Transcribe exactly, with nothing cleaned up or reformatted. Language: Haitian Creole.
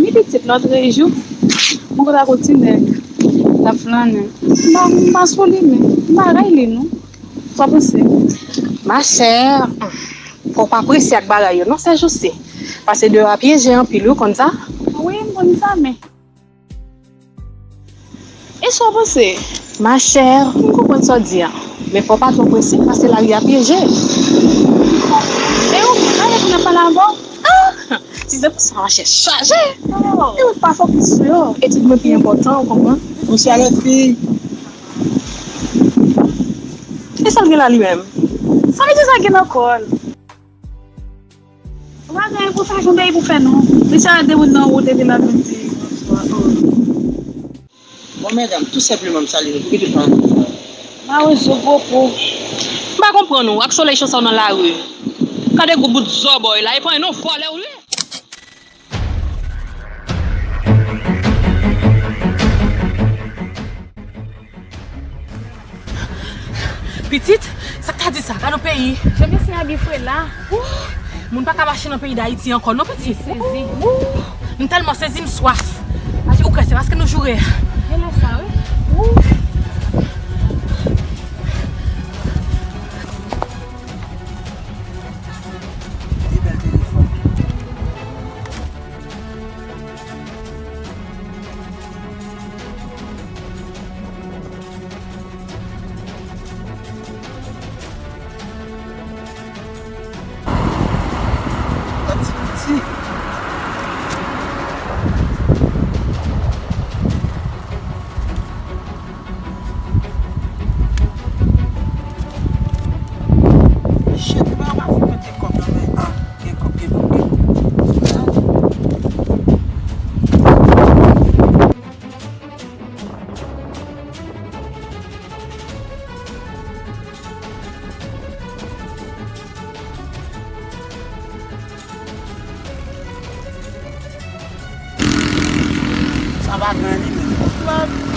Wi pitit, lòt jou, mwen konn ak yon ti nèg, l ap flannen. M pa, m pa sou li, men m pa ray li, non. Sa w panse? Ma chère, fò w pa prese ak bagay yo, non, sèjousi. Paske deyò a pyeje anpil, wi, w konn sa? Wi, m konn sa, men. E sa w panse? Ma chère, m konprann sa w di a. Men fò w pa twò prese, paske lari a pyeje. E ou menm, pa gen moun ap pale avè w? Ah! Si se pou sa, machè chaje. Oh. E ou pa fokis sou yo. Etid mwen pi enpòtan, ou konprann? Bonswa, lòt fi. E sa l gen la, li menm? Sa mesye sa gen nan kò l? Ou pa gen pou sa, jan peyi pou fè, non. Mesye a de moun nan wout, epi l ap vin di bonswa. Oh. Bon, medam, tou senpleman, m salye nou. Ki tout fanm? Mawozo, gwo po. M pa konprann ou, ak solèy chonsa w nan lari. Gade gwo bout zòbòy la, e pa yon vòlè ou ye? Pitit, sa k ta di sa? Gade yon peyi. Jan mesye a bifre la. Wouh! Moun pa ka mache nan peyi Dayiti ankò, non, pitit. Sezi. Wouh! M tèlman sezi, m swaf. Ou kwè se paske nou joure a? Genlè sa, wi. Wouh! Pi bèl telefòn. Shit, men w pa fin mete kòb nan men. Ah, gen kòb, gen kòb, gen kòb. Sa pa gen li menm.